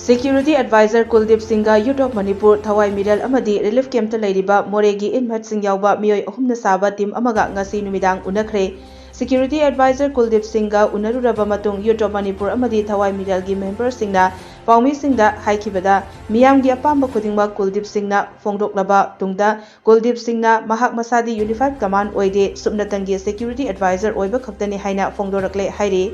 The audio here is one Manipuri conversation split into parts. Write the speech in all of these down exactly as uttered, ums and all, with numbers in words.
Security Advisor ꯀꯨꯜꯗꯤꯞ ꯁꯤꯡꯒ Youth of Manipur ꯊꯋꯥꯏ ꯃꯤꯔꯦꯜ ꯑꯃꯗꯤ relief camp ꯇ ꯂꯩꯔꯤꯕ ꯃꯣꯔꯦꯒꯤ inmate ꯁꯤꯡ ꯌꯥꯎꯕ ꯃꯤꯑꯣꯏ ꯑꯍꯨꯝꯅ ꯁꯥꯕ team ꯑꯃꯒ ꯉꯁꯤ ꯅꯨꯃꯤꯗꯥꯡ ꯎꯅꯈ꯭ꯔꯦ꯫ Security Advisor ꯀꯨꯜꯗꯤꯞ ꯁꯤꯡꯒ ꯎꯅꯔꯨꯔꯕ ꯃꯇꯨꯡ Youth of Manipur ꯑꯃꯗꯤ ꯊꯋꯥꯏ ꯃꯤꯔꯦꯜꯒꯤ member ꯁꯤꯡꯅ ꯄꯥꯎꯃꯤꯁꯤꯡꯗ ꯍꯥꯏꯈꯤꯕꯗ, ꯃꯤꯌꯥꯝꯒꯤ ꯑꯄꯥꯝꯕ ꯈꯨꯗꯤꯡꯃꯛ ꯀꯨꯜꯗꯤꯞ ꯁꯤꯡꯅ ꯐꯣꯡꯗꯣꯛꯂꯕ ꯇꯨꯡꯗ ꯀꯨꯜꯗꯤꯞ ꯁꯤꯡꯅ ꯃꯍꯥꯛ ꯃꯁꯥꯗꯤ Unified Command ꯑꯣꯏꯗꯦ, ꯁꯨꯞꯅꯇꯪꯒꯤ Security Advisor ꯑꯣꯏꯕ ꯈꯛꯇꯅꯤ ꯍꯥꯏꯅ ꯐꯣꯡꯗꯣꯔꯛꯂꯦ ꯍꯥꯏꯔꯤ꯫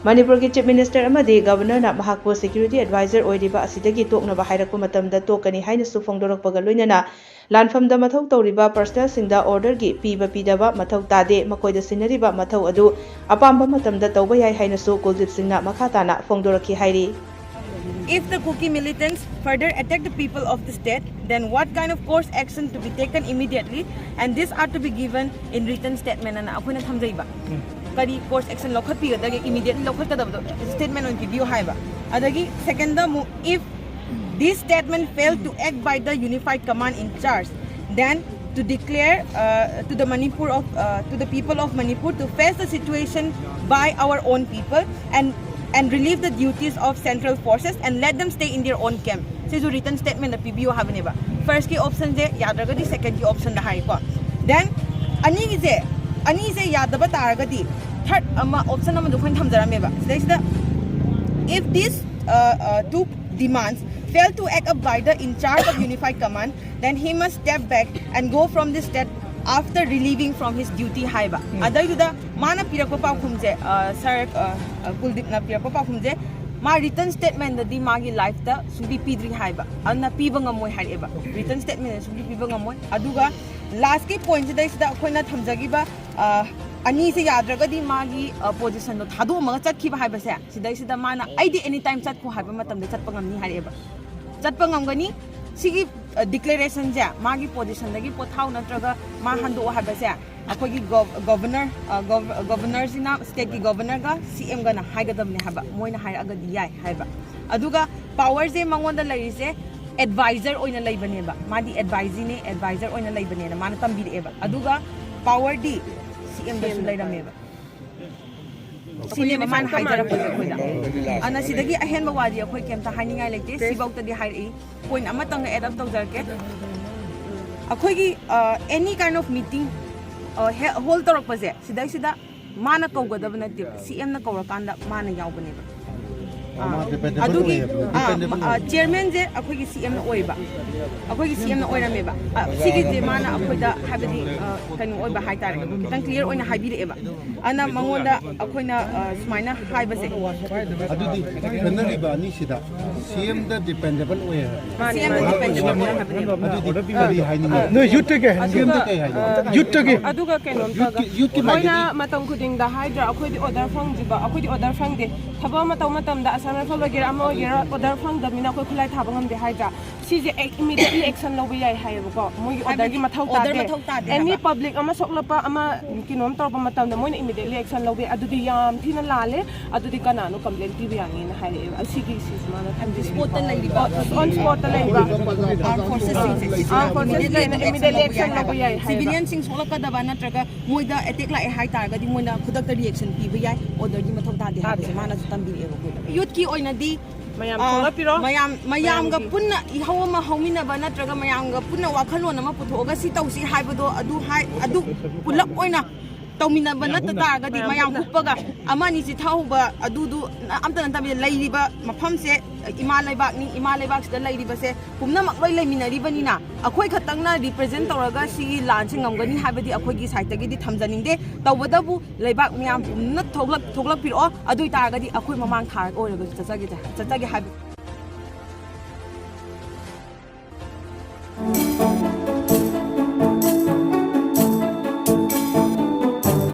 ꯃꯅꯤꯄꯨꯔꯒꯤ Chief Minister ꯑꯃꯗꯤ Governor ꯅ ꯃꯍꯥꯛꯄꯨ Security Advisor ꯑꯣꯏꯔꯤꯕ ꯑꯁꯤꯗꯒꯤ ꯇꯣꯛꯅꯕ ꯍꯥꯏꯔꯛꯄ ꯃꯇꯝꯗ ꯇꯣꯛꯀꯅꯤ ꯍꯥꯏꯅꯁꯨ ꯐꯣꯡꯗꯣꯔꯛꯄꯒ ꯂꯣꯏꯅꯅ, ꯂꯥꯟꯐꯝꯗ ꯃꯊꯧ ꯇꯧꯔꯤꯕ personnel ꯁꯤꯡꯗ order ꯒꯤ ꯄꯤꯕ ꯄꯤꯗꯕ ꯃꯊꯧ ꯇꯥꯗꯦ, ꯃꯈꯣꯏꯗ ꯁꯤꯟꯅꯔꯤꯕ ꯃꯊꯧ ꯑꯗꯨ ꯑꯄꯥꯝꯕ ꯃꯇꯝꯗ ꯇꯧꯕ ꯌꯥꯏ ꯍꯥꯏꯅꯁꯨ ꯀꯨꯜꯗꯤꯞ ꯁꯤꯡꯅ ꯃꯈꯥ ꯇꯥꯅ ꯐꯣꯡꯗꯣꯔꯛꯈꯤ ꯍꯥꯏꯔꯤ꯫ If the Kuki militants further attack the people of the state, then what kind of course action to be taken immediately, and this are to be given in written statement ꯑꯅ ꯑꯩꯈꯣꯏꯅ ꯊꯝꯖꯩꯕ꯫ ꯀꯔꯤ course action ꯂꯧꯈꯠꯄꯤꯒꯗꯒꯦ, immediately ꯂꯧꯈꯠꯀꯗꯕꯗꯣ statement ꯑꯣꯏꯅ ꯄꯤꯕꯤꯌꯨ ꯍꯥꯏꯕ꯫ ꯑꯗꯒꯤ second ꯗ ꯑꯃꯨꯛ, if this statement fail to act by the Unified Command in charge, then to declare uh, to the Manipur of uh, to the people of Manipur to face the situation by our own people and and relieve the duties of central forces and let them stay in their own camp. ꯁꯤꯁꯨ written statement ꯗ ꯄꯤꯕꯤꯌꯨ ꯍꯥꯏꯕꯅꯦꯕ꯫ First ꯀꯤ option ꯁꯦ ꯌꯥꯗ꯭ꯔꯒꯗꯤ second ꯀꯤ option ꯗ ꯍꯥꯏꯀꯣ꯫ Then ꯑꯅꯤꯒꯤꯁꯦ, ꯑꯅꯤꯁꯦ ꯌꯥꯗꯕ ꯇꯥꯔꯒꯗꯤ third ꯑꯃ option ꯑꯃꯗꯣ ꯑꯩꯈꯣꯏꯅ ꯊꯝꯖꯔꯝꯃꯦꯕ꯫ ꯁꯤꯗꯩꯁꯤꯗ, if these uh, uh, two demands fail to act up by the in charge of Unified Command, then he must step back and go from this state after relieving from his duty ꯍꯥꯏꯕ꯫ ꯑꯗꯩꯗꯨꯗ ꯃꯥꯅ ꯄꯤꯔꯛꯄ ꯄꯥꯎꯈꯨꯝꯁꯦ, ꯁꯥꯔ ꯀꯨꯜꯗꯤꯞꯅ ꯄꯤꯔꯛꯄ ꯄꯥꯎꯈꯨꯝꯁꯦ, ꯃꯥ written statement ꯗꯗꯤ ꯃꯥꯒꯤ life ꯇ ꯁꯨꯡꯄꯤ ꯄꯤꯗ꯭ꯔꯤ ꯍꯥꯏꯕ, ꯑꯗꯨꯅ ꯄꯤꯕ ꯉꯝꯃꯣꯏ ꯍꯥꯏꯔꯛꯑꯦꯕ꯫ Written statement ꯗ ꯁꯨꯡꯄꯤ ꯄꯤꯕ ꯉꯝꯃꯣꯏ꯫ ꯑꯗꯨꯒ last ꯀꯤ point ꯁꯤꯗꯩꯁꯤꯗ ꯑꯩꯈꯣꯏꯅ ꯊꯝꯖꯈꯤꯕ ꯑ, ꯑꯅꯤꯁꯦ ꯌꯥꯗ꯭ꯔꯒꯗꯤ ꯃꯥꯒꯤ position ꯗꯣ ꯊꯥꯗꯣꯛꯑꯝꯃꯒ ꯆꯠꯈꯤꯕ ꯍꯥꯏꯕꯁꯦ, ꯁꯤꯗꯩꯁꯤꯗ ꯃꯥꯅ ꯑꯩꯗꯤ any time ꯆꯠꯈꯣ ꯍꯥꯏꯕ ꯃꯇꯝꯗ ꯆꯠꯄ ꯉꯝꯅꯤ ꯍꯥꯏꯔꯛꯑꯦꯕ꯫ ꯆꯠꯄ ꯉꯝꯒꯅꯤ꯫ ꯁꯤꯒꯤ declaration ꯁꯦ, ꯃꯥꯒꯤ position ꯗꯒꯤ ꯄꯣꯊꯥꯎ ꯅꯠꯇ꯭ꯔꯒ ꯃꯥ ꯍꯟꯗꯣꯛꯑꯣ ꯍꯥꯏꯕꯁꯦ, ꯑꯩꯈꯣꯏꯒꯤ ꯒꯣ-, governor, ꯑ, ꯒꯣ-, governor ꯁꯤꯅ, state ꯀꯤ governor ꯒ C M ꯒꯅ ꯍꯥꯏꯒꯗꯕꯅꯦ ꯍꯥꯏꯕ, ꯃꯣꯏꯅ ꯍꯥꯏꯔꯛꯑꯒꯗꯤ ꯌꯥꯏ ꯍꯥꯏꯕ꯫ ꯑꯗꯨꯒ power ꯁꯦ ꯃꯉꯣꯟꯗ ꯂꯩꯔꯤꯁꯦ advisor ꯑꯣꯏꯅ ꯂꯩꯕꯅꯦꯕ, ꯃꯥꯗꯤ advisee ꯅꯦ, advisor ꯑꯣꯏꯅ ꯂꯩꯕꯅꯦꯅ ꯃꯥꯅ ꯇꯝꯕꯤꯔꯛꯑꯦꯕ꯫ ꯑꯗꯨꯒ power ꯗꯤ C M ꯗꯁꯨ ꯂꯩꯔꯝꯃꯦꯕ꯫ ꯁꯤꯅꯦꯕ ꯃꯥꯅ ꯍꯥꯏꯖꯔꯛꯄꯁꯦ ꯑꯩꯈꯣꯏꯗ꯫ ꯑꯗꯨꯅ ꯁꯤꯗꯒꯤ ꯑꯍꯦꯟꯕ ꯋꯥꯗꯤ ꯑꯩꯈꯣꯏ ꯀꯩꯝꯇ ꯍꯥꯏꯅꯤꯡꯉꯥꯏ ꯂꯩꯇꯦ꯫ ꯁꯤꯐꯧꯇꯗꯤ ꯍꯥꯏꯔꯛꯏ꯫ ꯄꯣꯏꯟ ꯑꯃꯇꯪꯒ ꯑꯦꯗ ꯑꯞ ꯇꯧꯖꯔꯛꯀꯦ꯫ ꯑꯩꯈꯣꯏꯒꯤ ꯑꯦꯅꯤ ꯀꯥꯏꯟ ꯑꯣꯐ ꯃꯤꯇꯤꯡ ꯍꯣꯜ ꯇꯧꯔꯛꯄꯁꯦ ꯁꯤꯗꯩꯁꯤꯗ ꯃꯥꯅ ꯀꯧꯒꯗꯕ ꯅꯠꯇꯦꯕ, ꯁꯤ ꯑꯦꯝꯅ ꯀꯧꯔꯀꯥꯟꯗ ꯃꯥꯅ ꯌꯥꯎꯕꯅꯦꯕ꯫ ꯑꯥ, ꯑꯗꯨꯒꯤ ꯆꯤꯌꯔꯃꯦꯟꯁꯦ ꯑꯩꯈꯣꯏꯒꯤ ꯁꯤ ꯑꯦꯝꯅ ꯑꯣꯏꯕ, ꯑꯩꯈꯣꯏꯒꯤ ꯁꯤ ꯑꯦꯝꯅ ꯑꯣꯏꯔꯝꯃꯦꯕ꯫ ꯑ, ꯁꯤꯒꯤꯁꯦ ꯃꯥꯅ ꯑꯩꯈꯣꯏꯗ ꯍꯥꯏꯕꯗꯤ ꯑ, ꯀꯩꯅꯣ ꯑꯣꯏꯕ ꯍꯥꯏꯇꯥꯔꯦ, ꯈꯤꯇꯪ ꯀ꯭ꯂꯤꯌꯥꯔ ꯑꯣꯏꯅ ꯍꯥꯏꯕꯤꯔꯛꯑꯦꯕ꯫ ꯑꯗꯨꯅ ꯃꯉꯣꯟꯗ ꯑꯩꯈꯣꯏꯅ ꯑ, ꯁꯨꯃꯥꯏꯅ ꯍꯥꯏꯕꯁꯦ꯫ ꯑꯗꯨꯗꯤ ꯈꯟꯅꯔꯤꯕ ꯑꯅꯤꯁꯤꯗ ꯁꯤ ꯑꯦꯝꯗ ꯗꯤꯄꯦꯟꯗꯦꯕꯜ ꯑꯣꯏ ꯍꯥꯏꯕ꯫ ꯁꯤ ꯑꯦꯝꯗ ꯗꯤꯄꯦꯟꯗꯦꯕꯜ ꯑꯣꯏ ꯍꯥꯏꯕꯅꯦꯕ꯫ ꯑꯗꯨꯗꯤ ꯀꯔꯤ ꯍꯥꯏꯅꯤꯡꯉꯤ? ꯅꯣꯏ ꯌꯨꯠꯇ ꯀꯩ ꯍꯥꯏꯅꯤꯡꯉꯤ? ꯁꯤ ꯑꯦꯝꯗ ꯀꯩ ꯍꯥꯏꯅꯤꯡꯉꯤ? ꯌꯨꯠꯇꯒꯤ ꯑꯗꯨꯒ ꯀꯩꯅꯣꯝꯇꯒ ꯌꯨꯠꯀꯤ ꯃꯣꯏꯅ ꯃꯥꯏꯀꯩꯗꯒꯤ? ꯃꯇꯝ ꯈꯨꯗꯤꯡꯗ ꯍꯥꯏꯗ꯭ꯔꯥ, ꯑꯩꯈꯣꯏꯗꯤ ꯑꯣꯔꯗꯔ ꯐꯪꯗ꯭ꯔꯤꯕ, ꯑꯩꯈꯣꯏꯗꯤ ꯑꯣꯔꯗꯔ ꯐꯪꯗꯦ꯫ ꯊꯕꯛ ꯑꯃ ꯇꯧ ꯃꯇꯝꯗ ꯑꯁꯥꯏꯟꯃꯦꯟ ꯐꯣꯜ ꯑꯣꯏꯒꯦꯔꯥ ꯑꯃ ꯑꯣꯏꯒꯦꯔꯥ ꯑꯣꯔꯗꯔ ꯐꯪꯗꯕꯅꯤꯅ ꯑꯩꯈꯣꯏ ꯈꯨꯠꯂꯥꯏ ꯊꯥꯕ ꯉꯝꯗꯦ ꯍꯥꯏꯗ꯭ꯔꯥ꯫ ꯁꯤꯁꯦ ꯏꯃꯤꯗꯤꯌꯦꯠꯂꯤ ꯑꯦꯛꯁꯟ ꯂꯧꯕ ꯌꯥꯏ ꯍꯥꯏꯌꯦꯕꯀꯣ, ꯃꯣꯏꯒꯤ ꯑꯣꯔꯗꯔꯒꯤ ꯃꯊꯧ ꯑꯣꯔꯗꯔ ꯇꯥꯗꯦ꯫ ꯃꯊꯧ ꯇꯥꯗꯦ ꯑꯦꯅꯤ ꯍꯥꯏꯕ꯫ ꯄꯕ꯭ꯂꯤꯛ ꯑꯃ ꯁꯣꯛꯂꯛꯄ ꯑꯃ ꯀꯩꯅꯣꯝ ꯇꯧꯔꯛꯄ ꯃꯇꯝꯗ ꯃꯣꯏꯅ ꯏꯃꯤꯗꯤꯌꯦꯠꯂꯤ ꯑꯦꯛꯁꯟ ꯂꯧꯕ ꯌꯥꯏ꯫ ꯑꯗꯨꯗꯤ ꯌꯥꯝ ꯊꯤꯅ ꯂꯥꯜꯂꯦ꯫ ꯑꯗꯨꯗꯤ ꯀꯅꯥꯅꯣ ꯀꯝꯄ꯭ꯂꯦꯟ ꯄꯤꯕ ꯌꯥꯅꯤꯅ ꯍꯥꯏꯔꯛꯑꯦꯕ꯫ ꯑꯁꯤꯒꯤ ꯏꯁꯨꯁꯤ ꯃꯥꯅ ꯊꯝꯕꯤꯔꯛꯑꯦ꯫ ꯁ꯭ꯄꯣꯠꯇ ꯂꯩꯔꯤꯕ ꯑꯥꯔꯝ ꯐꯣꯔꯁꯦꯁꯁꯤꯡꯁꯦ ꯑꯥꯔꯝ ꯐꯣꯔꯁꯦꯁ ꯂꯩꯅ ꯏꯃꯤꯗꯤꯌꯦꯠꯂꯤ ꯑꯦꯛꯁꯟ ꯂꯧꯕ ꯌꯥꯏ ꯍꯥꯏꯌꯦꯕ꯫ ꯁꯤꯚꯤꯂꯤꯌꯟꯁꯤꯡ ꯁꯣꯛꯂꯛꯀꯗꯕ ꯅꯠꯇ꯭ꯔꯒ ꯃꯣꯏꯗ ꯑꯦꯇꯦꯛ ꯂꯥꯛꯑꯦ ꯍꯥꯏꯇꯥꯔꯒꯗꯤ ꯃꯣꯏꯅ ꯈꯨꯗꯛꯇ ꯔꯤꯑꯦꯛꯁꯟ ꯄꯤꯕ ꯌꯥꯏ, ꯑꯣꯔꯗꯔꯒꯤ ꯃꯊꯧ ꯇꯥꯗꯦ ꯍꯥꯏꯕꯁꯦ ꯃꯥꯅꯁꯨ ꯇꯝꯕꯤꯔꯛꯑꯦꯕ ꯑꯩꯈꯣꯏꯗ꯫ ꯌꯨꯠꯀꯤ ꯑꯣꯏꯅꯗꯤ ꯃꯌꯥꯝ ꯑ, ꯊꯣꯛꯂꯛꯄꯤꯔꯣ꯫ ꯃꯌꯥꯝ ꯃꯌꯥꯝꯒ ꯄꯨꯟꯅ ꯏꯍꯧ ꯑꯃ ꯍꯧꯃꯤꯟꯅꯕ ꯅꯠꯇ꯭ꯔꯒ ꯃꯌꯥꯝꯒ ꯄꯨꯟꯅ ꯋꯥꯈꯜꯂꯣꯟ ꯑꯃ ꯄꯨꯊꯣꯛꯑꯒ ꯁꯤ ꯇꯧꯁꯤ ꯍꯥꯏꯕꯗꯣ ꯑꯗꯨ ꯍꯥꯏ ꯑꯗꯨ ꯄꯨꯂꯞ ꯑꯣꯏꯅ ꯇꯧꯃꯤꯟꯅꯕ ꯅꯠꯇ ꯇꯥꯔꯒꯗꯤ ꯃꯌꯥꯝ ꯍꯨꯞꯄꯒ ꯑꯃ ꯑꯅꯤꯁꯤ ꯊꯧꯕ ꯑꯗꯨꯗꯨ ꯑꯝꯇ ꯅꯠꯇꯕꯤꯗ ꯂꯩꯔꯤꯕ ꯃꯐꯝꯁꯦ ꯏꯃꯥ ꯂꯩꯕꯥꯛꯅꯤ꯫ ꯏꯃꯥ ꯂꯩꯕꯥꯛꯁꯤꯗ ꯂꯩꯔꯤꯕꯁꯦ ꯄꯨꯝꯅꯃꯛ ꯂꯣꯏ ꯂꯩꯃꯤꯟꯅꯔꯤꯕꯅꯤꯅ ꯑꯩꯈꯣꯏ ꯈꯛꯇꯪꯅ ꯔꯤꯄ꯭ꯔꯖꯦꯟ ꯇꯧꯔꯒ ꯁꯤꯒꯤ ꯂꯥꯟꯁꯦ ꯉꯝꯒꯅꯤ ꯍꯥꯏꯕꯗꯤ ꯑꯩꯈꯣꯏꯒꯤ ꯁꯥꯏꯠꯇꯒꯤꯗꯤ ꯊꯝꯖꯅꯤꯡꯗꯦ꯫ ꯇꯧꯕꯇꯕꯨ ꯂꯩꯕꯥꯛ ꯃꯌꯥꯝ ꯄꯨꯝꯅ ꯊꯣꯛꯂꯛ ꯊꯣꯛꯂꯛꯄꯤꯔꯛꯑꯣ꯫ ꯑꯗꯨ ꯑꯣꯏꯇꯥꯔꯒꯗꯤ ꯑꯩꯈꯣꯏ ꯃꯃꯥꯡ ꯊꯥꯔꯒ ꯑꯣꯏꯔꯒꯁꯨ ꯆꯠꯆꯒꯦ ꯆꯠꯆꯒꯦ ꯍꯥꯏꯕ꯫